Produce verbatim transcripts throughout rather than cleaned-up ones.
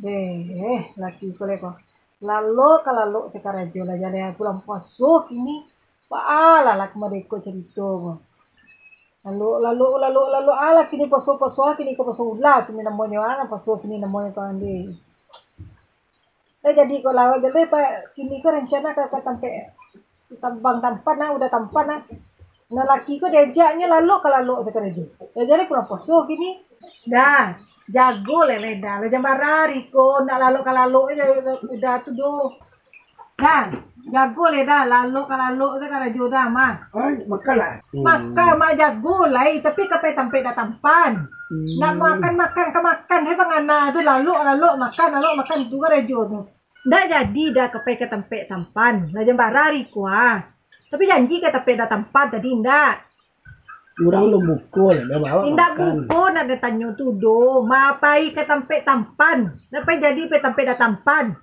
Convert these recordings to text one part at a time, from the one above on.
Eh, eh, laki ko lai ko. Lalok ka lalok se karajo lah, jaleh bulan puaso kini. Baa lah, lah ka mardeka carito ko. Lalok, lalok, lalok, lalok, alah kini puaso, puaso, ah, kini ko puaso ula tu namonyo, ah, puaso kini namonyo tu, ande. Lah jadi ko lah, jadi pa, kini ko rancana ka, ka tampek, tambang tampan ah, udah tampan ah. Nah, laki ko diajaknyo lalok ka lalok sakarajo. Lah jadi kurang puaso kini. Dah, jago leleh dah. Lah jam bara hari ko, nak lalok ka lalok je udah tu doh. Dah, jago leh dah, lalok ka lalok sakarajo dah, mah. Ai, makan lah. Makan, mah jago lai, tapi ka pai tampek dah tampan. Hmm. Nak makan, makan ka makan, hai bangana tu, lalok, lalok, makan, lalok, makan, tu karajo tu. Ndak jadi dah ka pai ka tampek tampan. Lah jam bara hari ko ah. Tapi janji ka tampek dah tampan tadi ndak? Urang lun buko lah, dah bawa Indak makan. Buko nak ditanyo tu doh. Ma pai ka tampek tampan. Dah pai jadi pai tampek dah tampan.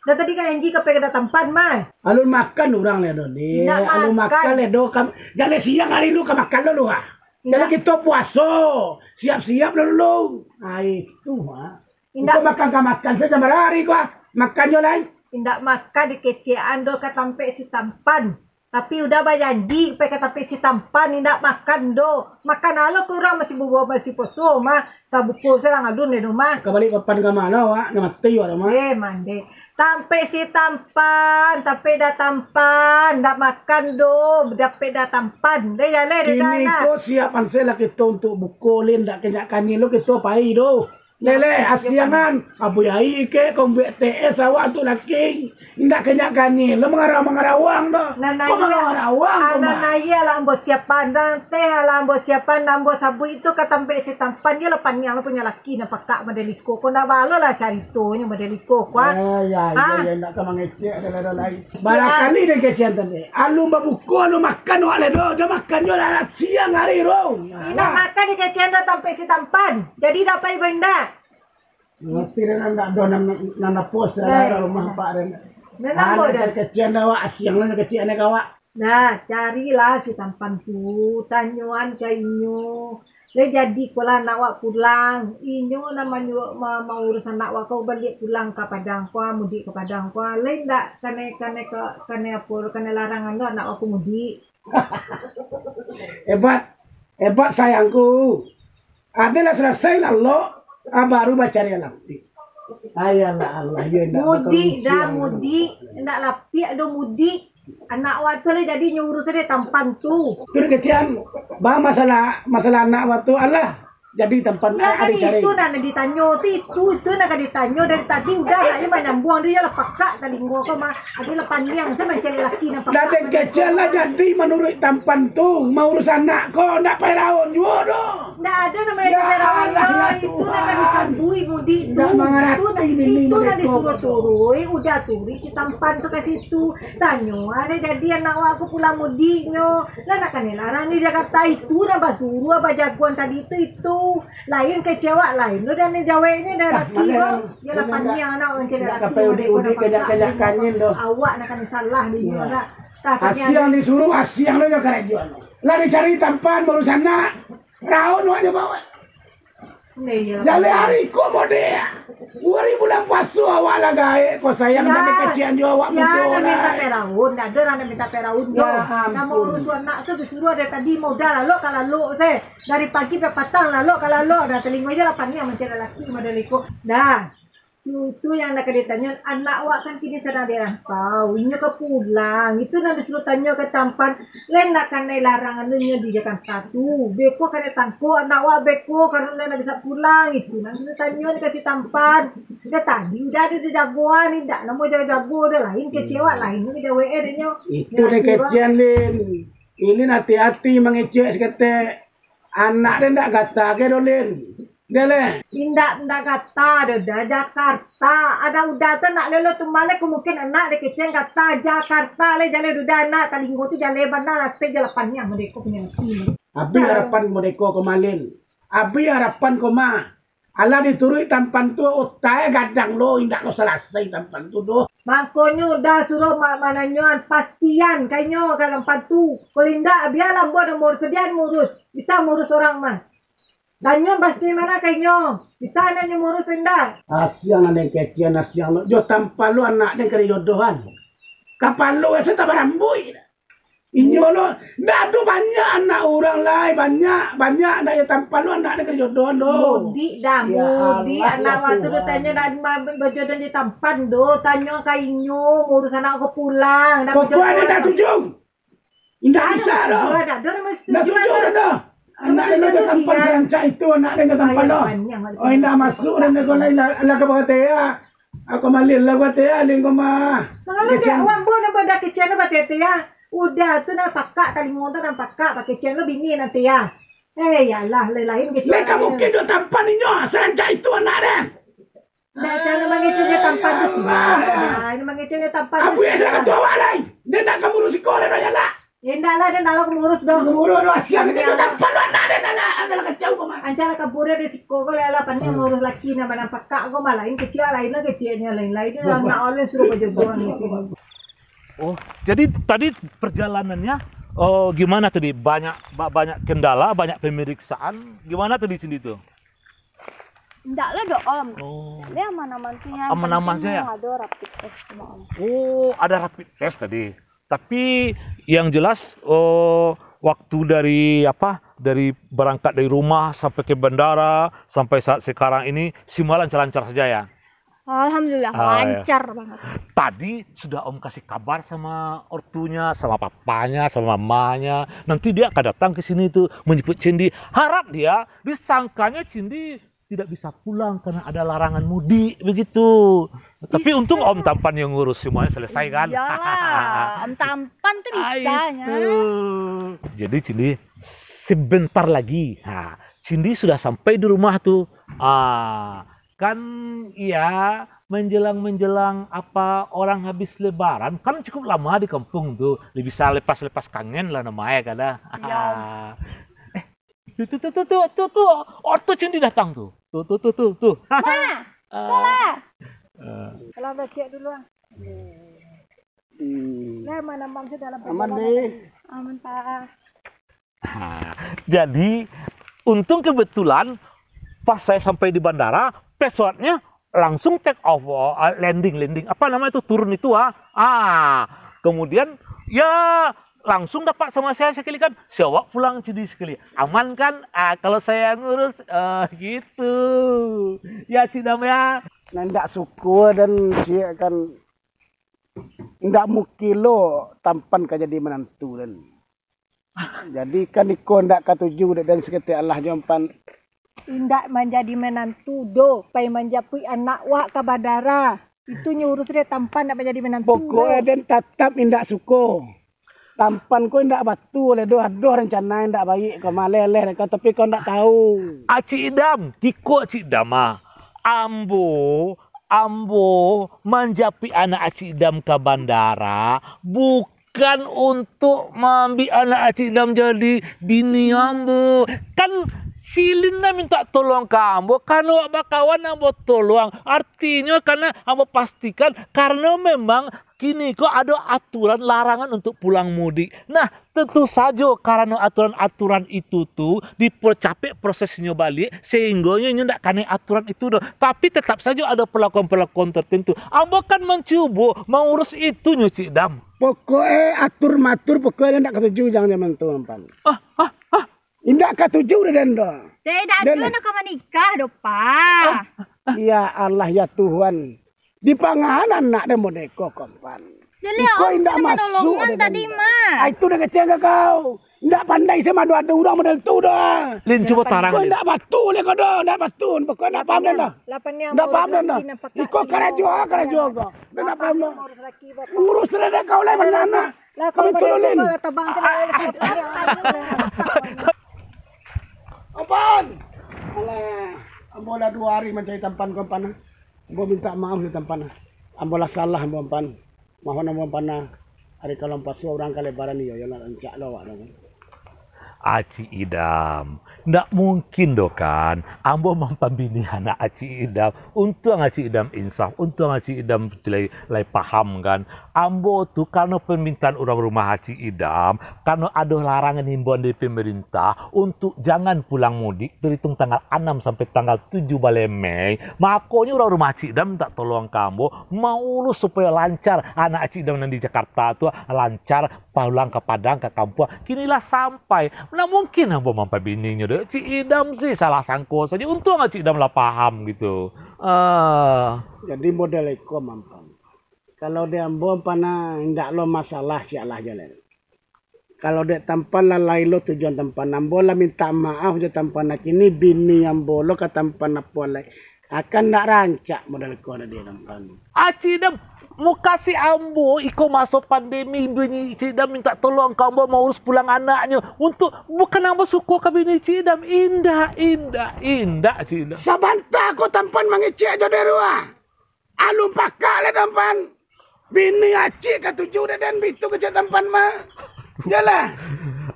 Dah tadi kan janji ka pai ka dah tampan, mah. Alun makan urang leh doh, Dek. Indak Alun makan. Makan leh doh. Kam-, jaleh siang hari lu ka makan lo lu ah. Jaleh Indak. Kito puaso. Siap-siap lo dulu. Ah, itu, ha. Indak. Kito makan ka makan sajo jam bara hari ko ah. Makan jo lai. Indak makan dikecekan doh ka tampek si tampan. Tapi udah bajanji, pai ka tampek si tampan, indak makan doh. Makan alo ka urang masih bubuah, masih puaso, mah. Sabuko se lah ngalun deh doh, mah. Ka baliak papan ka ma lo, awak? Nak mati awak doh, mah. Eh, mandeh. Tampek si tampan, tampek dah tampan, ndak makan doh, tampek dah tampan. Deh, jaleh deh, dah, Kini nah. Ko siapan se lah kito untuak buko, leh, ndak kanyak kanyia lo kito pai doh. Leleh, asiangan. Abu yai ke, kombuek T S awak tu laki. Indak kanyak kanyia lo mangarauang-mangarauang doh. Nan ko mangarauang-mangarauang ko, nan mah. Alah ambo siapan, nan teh alah ambo siapan, nan ambo sabuik itu ka tampek si tampan, iyo lah paniang lo punyo laki nan pakak model iko. Ko ndak balo lah caritonyo model iko, ko ah. Ya, ya, ya, indak ka mangecek ado lai. Barangkali den kecekan tadi. Alun babuko, alun makan awak lai doh. Jan makan jo lah siang hari doh. Indak makan dikecekan doh tampek si tampan. Jadi dapat ibo indak? Ngerti den, ndak doh nan, nan lapos dalam rumah pak den. Nan ambo dah. Kecekan doh awak, siang lah kecekan ka awak. Nah, carilah si tampan tu, tanyoan ka inyo. Lai jadi ko lah anak wak pulang. Inyo nan manyuruah ma-, maurus anak wak ko baliak pulang ka Padang ko, mudik ka Padang ko. Lai ndak kanai, kanai ka, kanai apo, kanai larangan tu anak wak ko mudik. Hebat, hebat sayangku. Ado lah salasai lalok, ah, baru bacari anak. Ayalah Allah, yo indak. Mudik dah, mudik, indak lapiak doh mudik. Anak wak tu lah jadi nyo urus deh tampan tu. Tu dikecekan, bah masalah, masalah anak wak tu, alah, jadi tampan. Nah, ado kan cari. Itu nan ditanyo tu, itu, itu nan ka ditanyo dari tadi udah, nak manyambuang dia lah pakak talingo ko mah. Ado lah paniang se mancari laki nan pakak. Lah den kecekan lah jadi manuruik tampan tu, maurus anak ko, ndak pai raun juo doh. Ndak ado namonyo pai raun doh. Itu nan ka disabuik mudik tu. Ndak mangarati. Itu nan, itu nan disuruah turuik, udah turuik si tampan tu ka situ. Tanyo, ado jadi anak wak ko pulang mudiknyo. Lah nak kanai larang di Jakarta itu, nan basuruah bajagoan tadi tu itu. Lain kecekan awak, lain lo dan jaweknyo dah laki ko. Yalah paniang anak urang cari laki. Awak nak kanai salah di inyo dah. Asiang disuruah, asiang lo nyo karajo. Lah dicari tampan baurus anak. Raun awak nyo bawa. Jaleh hari ko model. Hari bulan puaso awak lah gaek ko sayang, jan dikecekan juo awak mudo lai. Ndak ado nan minta pai raun doh. Namo urus anak tu disuruah dari tadi, modal lalok ka lalok se. Dari pagi sampai patang lalok ka lalok. Dah talingo je lah paniang mancari laki model iko. Dah. Itu yang nak ka ditanyo, anak wak kan kini sadang di rantau, inyo ka pulang. Itu nan disuruah tanyo ka tampan, lai nak kanai larang anu nyo di Jakarta tu. Beko kanai tangko anak wak beko, karano lai nak bisa pulang. Itu nan disuruah tanyo ni ka si tampan. Dah tadi udah ado di jagoan, indak namo jago-jago dah lain kecekan, lain ni jawek eh denyo. Itu deh kecekan, Lin. Ilin hati-hati mangecek saketek. Anak den ndak gata ke doh, Lin? Deh leh. Indak, ndak gata doh, dah Jakarta. Ada udah tu nak lelo tu maleh, ko mungkin anak dikecekan gata Jakarta leh, jaleh duda anak talingo tu jaleh bana lah, stek je lah paniang modeko punyo laki. Abih harapan modeko ko mah, Lin. Abih harapan ko mah. Alah dituruik tampan tu, utai gadang lo, indak lo salasai tampan tu doh. Mangkonyo udah suruh ma-, mananyoan pastian kainyo ka tampan tu. Kalau indak, bialah ambo nan murus, dian murus. Bisa murus orang mah. Tanyo pasti mano ka inyo. Bisa nyo murus indak? Asiang nan kecek, asiang lo. Jo tampan lo anak den ka dijodohan. Kapalo asa tak barambuik. Inyo lo, ndak ado banyak anak urang lai, banyak, banyak ndak yo tampan lo anak den ka dijodohan lo. Mudik dah, mudik anak waktu tu tanyo nak ma-, bajodoh jo tampan do, tanyo ka inyo, murus anak ko pulang. Pokok ado ndak tuju. Indak bisa doh. Indak tuju doh. Anak den lo tampan sarancak itu, anak den lo tampan lo. Oh, indak masuk den ko lai, lah, lah ka bakatea. Aku malin lah bakatea, lin ko mah. Mangalo dek awak ambo nan badak kecek nan bakatea. Udah tu nan pakak talingo tu nan pakak, bakecek lo bini nanti ya. Eh, ya Allah, lain-lain kecek. Lai ka mungkin jo tampan inyo, sarancak itu anak den. Ndak, cara mangecek jo tampan tu sia. Ini mangecek jo tampan tu sia. Abu ya, silakan tu awak lai. Den ndak ka murus siko lai, ya lah. Indak lah, den ndak lah ka murus doh. Ka murus doh, asiang kecek jo tampan lo anak den, anak, anak kacau ko mah. Ancak lah kabur dari siko ko lah, lah, pan ni murus laki nan badan pakak ko mah, lain kecek, lain lah keceknyo, lain-lain lah nak oleh suruh bajodoh ni. Oh, jadi tadi perjalanannya, oh, gimana tadi? Banyak, ba-, banyak kendala, banyak pemeriksaan. Gimana tadi Cindi tu? Ndak lah doh, Om. Oh. Ndak lah, aman-aman tu ya. Aman-aman saja. Ado rapid test cuma, Om. Oh, ada rapid test tadi. Tapi yang jelas, oh, waktu dari apa, dari berangkat dari rumah sampai ke bandara, sampai saat sekarang ini, semua lancar-lancar saja ya? Alhamdulillah, ah, ya, lancar banget. Tadi sudah Om kasih kabar sama ortunya, sama papanya, sama mamanya. Nanti dia akan datang ke sini tuh, menjemput Cindi. Harap dia, disangkanya Cindi tidak bisa pulang karena ada larangan mudik, begitu. Tapi untung Om Tampan yang ngurus, semuanya selesai, kan? Iyalah, Om Tampan tuh bisanya. Jadi Cindi, sebentar lagi, ha, Cindi sudah sampai di rumah tuh. Ah, kan, iya, menjelang-menjelang apa, orang habis Lebaran, kan cukup lama di kampung tuh, bisa lepas-lepas kangen lah namanya, kan, dah. Iya. Eh, Tuh, tuh, tuh, tuh, tuh, tuh, tuh. Ortu Cindi datang tuh. Tuh, tuh, tuh, tuh, tuh. Ma, ah, tuh lah. Eh. Kalau becek dulu ah. Hmm. Lah, aman-aman sudah lah. Aman, perjalanan deh. Aman, Pak. Ha, jadi, untung kebetulan pas saya sampai di bandara, pesawatnya langsung take off, oh, ah, landing, landing. Apa namanya itu, turun itu, ah. Ah, kemudian, ya, langsung dapat sama saya sekali kan. Siawak pulang Cindi sekali. Aman kan? Ah, kalau saya ngurus, ah, gitu. Ya, Cik Dam, ya. Nah, ndak syukur dan Cik kan ndak mungkin lo Tampan ka jadi menantu dan. Jadi kan iko ndak katuju dek den saketek alah jo Ampan. Indak manjadi menantu doh, pai manjapuik anak wak ka bandara. Itu nyo urus dek Tampan ndak manjadi menantu doh. Pokoknyo den tatap indak suko. Tampan ko indak batua lai doh, adoh rencana indak baik ko, maleleh ko, tapi ko ndak tahu. Acik Dam, kiko Acik Dam ah. Ambo, ambo manjapuik anak Acik Dam ka bandara, bukan Bukan untuak maambiak anak Acik Dam jadi bini ambo. Kan silin lah mintak tolong ka ambo, karano awak bakawan ambo tolong. Artinyo karano ambo pastikan, karano memang kini ko ado aturan larangan untuak pulang mudik. Nah, tentu sajo karano aturan-aturan itu tu dipercapek prosesnyo baliak, sehinggonyo inyo ndak kanai aturan itu doh. Tapi tetap sajo ado perlakuan-perlakuan tertentu. Ambo kan mancubo mangurus itunyo, Cik Dam. Pokok e atur matur, pokok e ndak katuju jan jaman tu, Ampan. Ah, ah, ah. Indak katuju dek den doh. Dek, dah tu nak ka manikah doh, Pak. Ah. Ya Allah, ya Tuhan. Di panganan nak den boneko, Ampan. Iko indak masuk tadi, Mak. Ah, itu dah kecil ka kau. Indak pandai se mado-ado urang model tu doh. Lin, cubo tarang, Lin. Kau indak batua, Lin, kau doh, indak batua. Kau indak paham den doh. Indak paham den doh. Iko karajo, ah, karajo kau. Indak paham doh. Urus lah dek kau lai, bana anak. Kami turun, Lin. Ampan. Alah, ambo lah duo hari mancari Tampan ko, Ampan. Ambo mintak maaf dek Tampan. Ambo lah salah, ambo, Ampan. Mohon ambo, Ampan, ah. Ari ka lampasuak urang ka Lebaran iyo, yo nak rancak lo awak dah. Acik Idam, ndak mungkin doh kan, ambo mampambini anak Acik Idam. Untuang Acik Idam insaf, untuang Acik Idam lai, lai paham kan. Ambo tu karano permintaan urang rumah Acik Idam, karano ado larangan himbauan dari pemerintah untuk jangan pulang mudik, terhitung tanggal anam sampai tanggal tujuh baleh Mei. Makonyo urang rumah Acik Idam minta tolong ka ambo, maurus supayo lancar anak Acik Idam nan di Jakarta tu, lancar pulang ka Padang, ka kampuang. Kini lah sampai. Ndak mungkin ambo mampambininyo doh. Acik Idam sih salah sangko sajo. Untuang Acik Idam lah paham gitu. Ah. Jadi model iko, Ampan. Kalau di ambo, Ampan, nah, indak lo masalah, sialah jo lai. Kalau dek Tampan lah, lai lo tujuan Tampan. Ambo lah minta maaf jo Tampan, nah, kini bini ambo lo ka Tampan apo lai. Akan ndak rancak model ko tadi, Tampan. Acik Idam, mukasuik ambo, iko maso pandemi, bini Acik Idam minta tolong ka ambo maurus pulang anaknyo. Untuk, bukan ambo suko ka bini Acik Idam. Indak, indak, indak, Acik Idam. Sabanta ko Tampan mangecek jo di lua. Alun pakak lai Tampan. Bini Acik katuju dek den, bitu kecek Tampan mah. Yalah.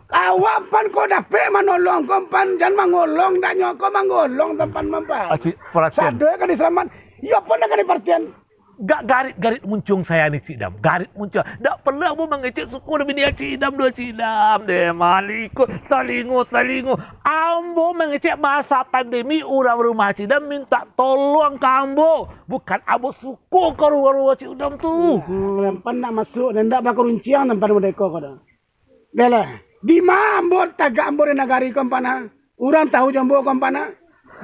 Awak Pan ko dapek manolong ko Pan, jan mangolong, dak nyo ko manggolong Tampan mah Pan. Acik, paratian. Sado ka diselamat, iyo pun dak ka diparatian. Gak garit-garit muncuang saya ni, Cik Dam. Garit muncuang. Dak pernah ambo mangecek suko dek bini Acik Dam doh, Cik Dam. Deh, maliko, talingo, talingo. Ambo mangecek masa pandemi, urang rumah Cik Dam minta tolong ka ambo. Bukan ambo suko ka ruwa-ruwa Cik Dam tu. Nah, Tampan nak masuak, ndak bakarunciang Tampan modeko ko doh. Deh lah, dima ambo tagak ambo di nagari ko Ampan, ha? Urang tahu jo ambo ko Ampan, ha?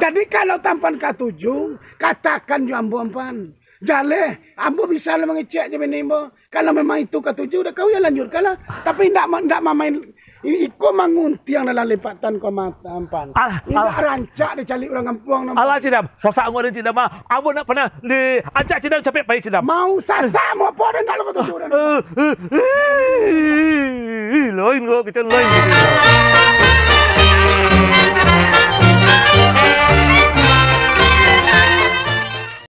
Jadi kalau Tampan katuju, katakan jo ambo Ampan. Jaleh, ambo bisa lah mangecek jo bini ambo. Kalau memang itu katuju, dah kau ya lanjutkan lah. Tapi ndak ma-, ndak mamain, i-, iko manguntiang dalam lipatan ko Ampan. Alah, indak alah. Rancak dicaliak urang kampuang, Ampan. Alah, Cik Dam. Sasak ambo den, Cik Dam, ah. Ambo ndak pernah diajak Cik Dam capek pai, Cik Dam. Mau sasak mau apo den, ndak lo katuju den. Eh, eh, eh, eh, lain ko, kito lain.